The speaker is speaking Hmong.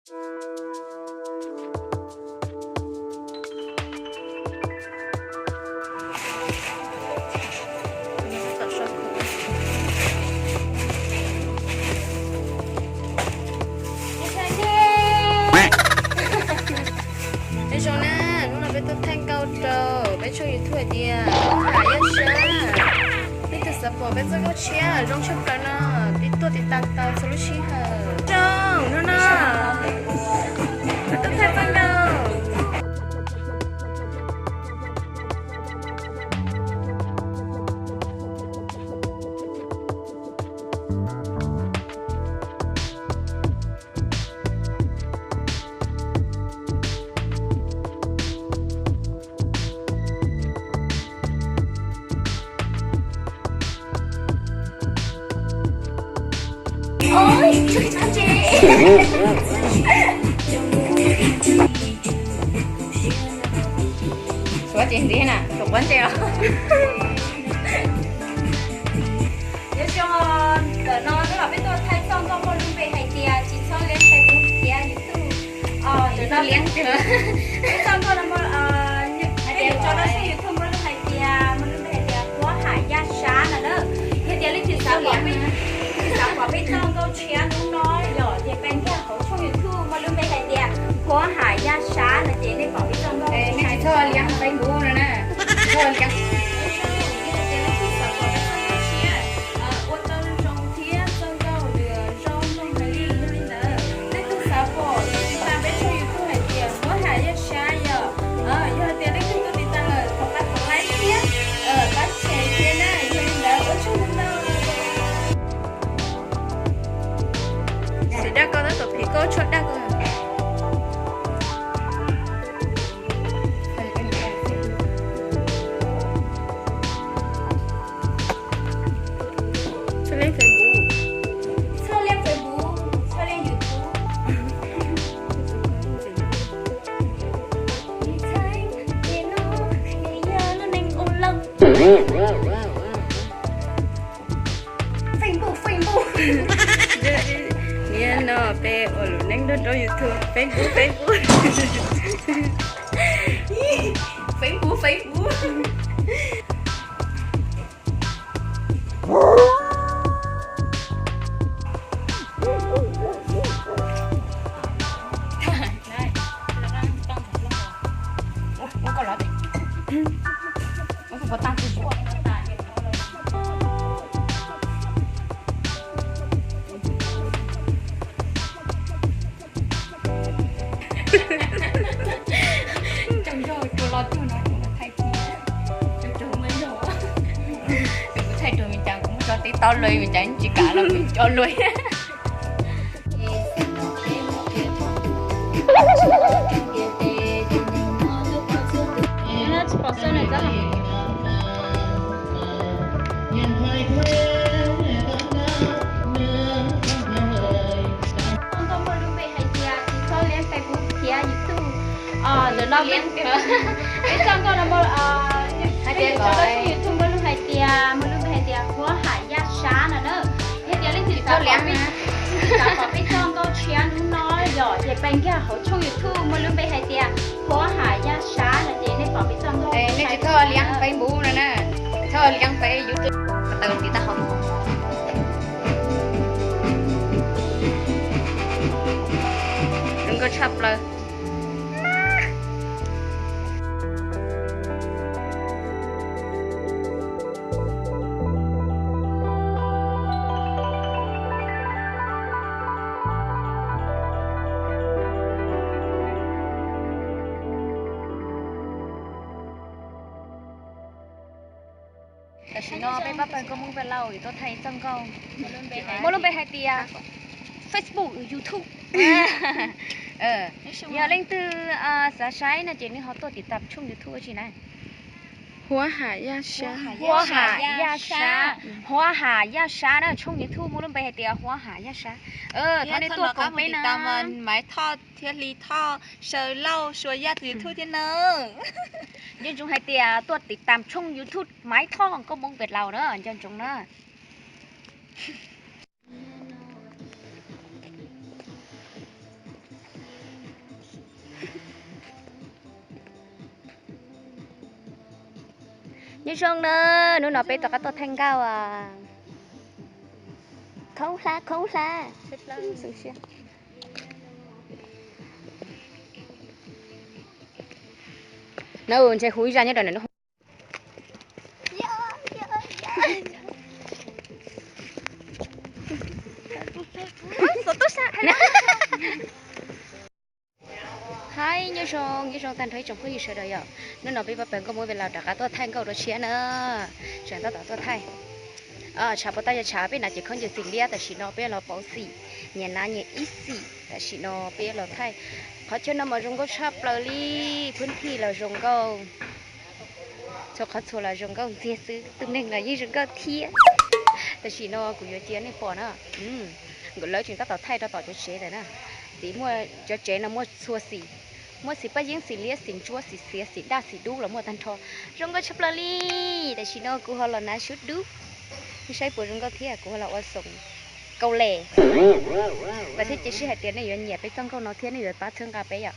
Nyob zoo na, hnub no peb tuaj thaij nkauj rau peb tshooj YouTube hais tias Huab Ham Yaj Sab. Leej twg xav pom peb txoj nkauj tshiab zoo tshaj plaws no, peb tuaj tiv tas tau txhua lub sij hawm. Zoo, hnub no peb tuaj thaij txoj nkauj. Suav ces ntxiv na, suav quav ntses os. Nyob zoo, ntawm no hnub no peb tuaj thaij txoj nkauj muaj lub npe hais tias tsis txhob liab Facebook thiab YouTube. Ntawm no peb txoj nkauj no muaj, peb yuav tso rau tshooj YouTube muaj lub hais tias, muaj lub npe hais tias Huab Ham Yaj Sab no na. Yog tias leej twg xav pom, leej twg xav pom peb txoj nkauj tshiab hnub no yom, ces pab nkag hauv tshooj YouTube muaj lub npe hais tias Huab Ham Yaj Sab no ces nej pom peb txoj nkauj. Nej tsis txhob liab Facebook no na, txhob liab. Yog tias leej twg xav pom peb txoj nkauj tshiab, ua tau zoo thiab txoj nkauj lwm zoo mloog heev li, yog li ntawd leej twg xav pom tiv tas peb tshooj YouTube hais tias Huab Ham Yaj Sab yom. Yog tias leej twg tuaj tiv tas lawm thov pab thov like thiab pab share thiab na, yog li ntawd ua tsaug ntau. Txiv daj koj tab tom phiv koj tshuaj daj koj. Txhob liab Facebook, txhob liab Facebook, txhob liab YouTube. Facebook, Facebook. Niaj no peb ua lub neej nrog rau YouTube, Facebook, Facebook. Facebook, Facebook. Tsaug zog, tsuas los tug no thaij tib, tsaug zog. Kuv thaij rau me cas kuv muab tso TikTok luaj, me cas tsis kam los kuv tso luaj. Txoj nkauj muaj lub npe hais tias tsis txhob liab Facebook thiab YouTube. Ntawm no peb txoj nkauj no muaj, peb tso rau YouTube muaj lub hais tias, muaj lub npe hais tias Huab Ham Yaj Sab no na. Yog tias leej twg xav pom peb txoj nkauj tshiab hnub no yom, ces pab nkag hauv tshooj YouTube muaj lub npe hais tias Huab Ham Yaj Sab no ces nej pom peb txoj nkauj. Nej tsis txhob liab Facebook no na, txhob liab Facebook, YouTube, ko taw tiv tag hauv. Zoo nkauj tshaj plaws. Tam sim no peb pab pawg nkauj Hmoob Npaj Lauj tuaj thaij txoj nkauj muaj lub npe hais tias Facebook, YouTube. Yog leej twg xav saib no ces nws ho tuaj tiv tas tshooj YouTube ua tsi na. Huab Ham Yaj Sab. Huab Ham Yaj Sab. Huab Ham Yaj Sab na, tshooj YouTube muaj lub npe hais tias Huab Ham Yaj Sab. Thov nej tuaj koom peb na. Maiv Thoj thiab Hli Thoj, Saw Lauj, Suav Yaj tus YouTube thiab na. Nco ntsoov hais tias tuaj tiv tas tshooj YouTube Maiv Thoj nkauj Hmoob Npaj Lauj na, nco ntsoov na. Nyob zoo na, hnub no peb rov qab tuaj thaij nkauj. Khoob hlab khoob hlab. Na ntshe hu ib zaj nyob rau ntawm no. Haib nyob zoo, nyob zoo tag nrho ib tsoom phooj ywg sawv daws yom. Hnub no peb pab pawg nkauj Hmoob Ves Las rov qab tuaj thaij nkauj rau tshiab na. Tseem tab tom tuaj thaij. Tshav puas tau yog tshav, peb hnav cev khaub ncaws xim liab, tam sim no peb los pauv xim, nyias hnav nyias ib xim, tam sim no peb los thaij. Qhov chaw no mas zoo nkauj tshaj plaws li, phwb thij los zoo nkauj, txhua qhov txhua los zoo nkauj ntxiag xwb, tus neeg los yeej zoo nkauj thiab. Tam sim no kuv yuav cia nej pom na, nkawd lawv tseem tab tom thaij rau tom cov tsev ntawd na. Tim muaj cov tsev no muaj txhua xim, muaj xim paj yeeb, xim liab, xim ntsuab, xim xiav, xim daj, xim dub los muaj tag nrho. Zoo nkauj tshaj plaws li. Tam sim no kuv ho los hnav sub dub, nej saib puas zoo nkauj thiab, kuv ho los ua xoom kaus les. Vam thiab cia siab hais tias nej yuav nyiam peb txoj nkauj no thiab nej yuav pab txhawb nqa peb yom.